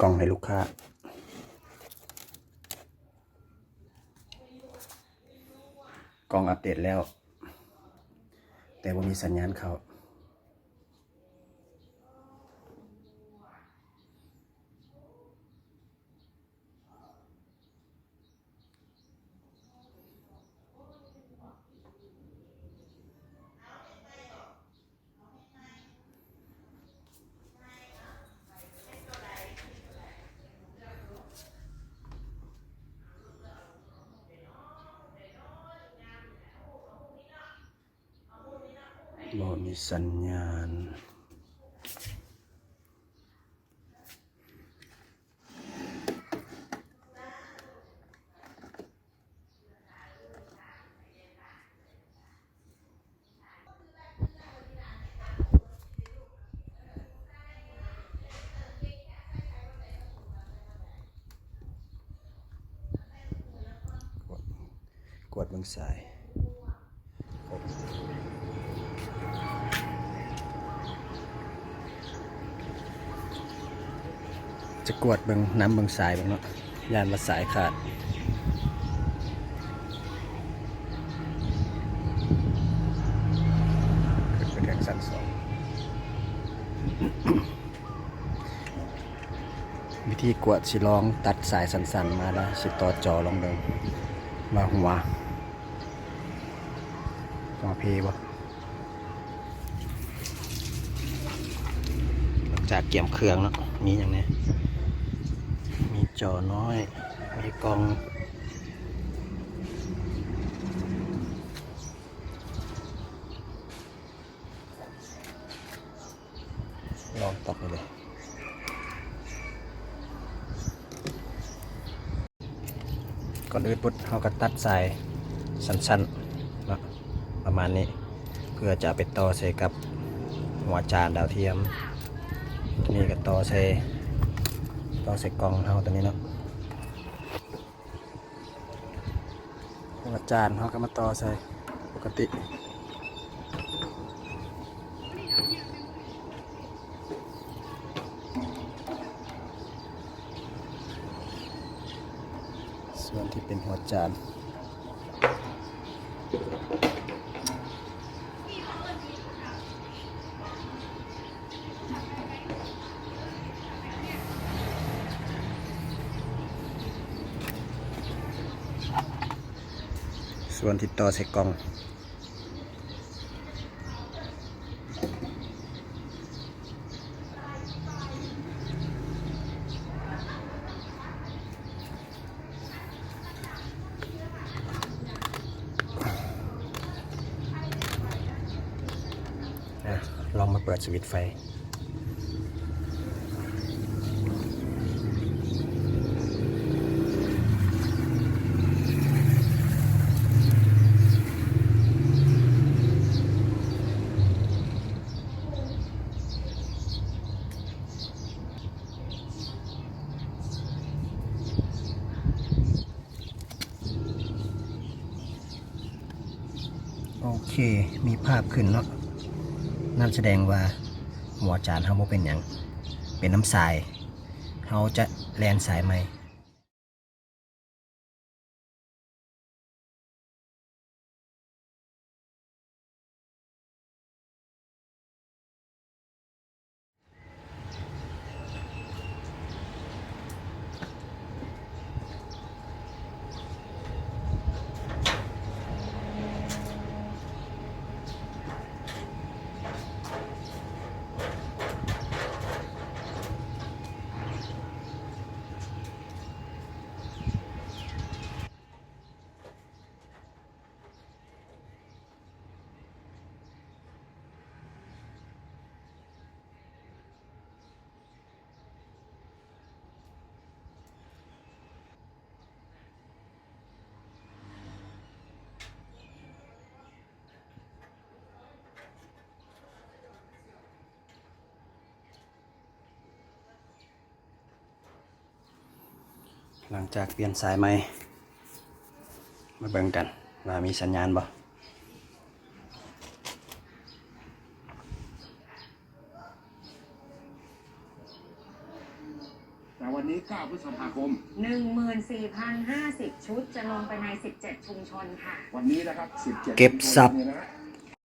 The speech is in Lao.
ກ່ອງໃຫ້ລູກຄ້າ. ກ້ອງອັບເດດແລ້ວ ແຕ່ບໍ່ມີສັນຍານເຂົ້າ. ບໍ່ມີສັນຍານ. ກວດເບິ່ງສາຍ. ຈະກວດເບິ່ງ ນຳເບິ່ງສາຍເບິ່ງເນາະ ຢ້ານວ່າສາຍຂາດ. ຂຶ້ນໄປເຖິງຊັ້ນສອງ. ວິທີກວດ ຊິລອງຕັດສາຍສັ້ນໆມາລະ ຊິຕໍ່ຈໍລອງເບິ່ງວ່າຫົວ ຫົວເພບໍ່. ຫຼັງຈາກກຽມເຄື່ອງເນາະ ມີຫຍັງແດ່? ມີຈໍນ້ອຍ ມີກ່ອງ. ລອງຕັດນີ້ເລີຍ. ກ່ອນອື່ນປຸບ ເຮົາກໍຕັດສາຍສັ້ນໆເນາະ ປະມານນີ້ ເພື່ອຈະເອົາໄປຕໍ່ໃສ່ກັບຫົວຈານດາວທຽມ. ຕົວນີ້ກໍຕໍ່ໃສ່ ຕໍ່ໃສ່ກ່ອງເຮົາຕົວນີ້ເນາະ. ຫົວຈານເຮົາກໍມາຕໍ່ໃສ່ປົກກະຕິ. ສ່ວນທີ່ເປັນຫົວຈານ. ສ່ວນທີ່ຕໍ່ໃສ່ກ່ອງ. ອ່ະ ລອງມາເປີດສະວິດໄຟ. ໂອເຄ ມີພາບຂຶ້ນເນາະ ນັ້ນສະແດງວ່າຫົວຈານເຮົາບໍ່ເປັນຫຍັງ ເປັນນຳສາຍ ເຮົາຈະແລ່ນສາຍໃໝ່. ຫຼັງຈາກປ່ຽນສາຍໃໝ່ ມາເບິ່ງກັນວ່າມີສັນຍານບໍ່. แต่วันนี้ เก้า พฤษภาคม หนึ่งหมื่นสี่พันห้าสิบ ชุด จะลงไปใน สิบเจ็ด ชุมชนค่ะ วันนี้นะครับ สิบเจ็ด เก็บทรัพย์ ชุมชนเนี่ยนะฮะ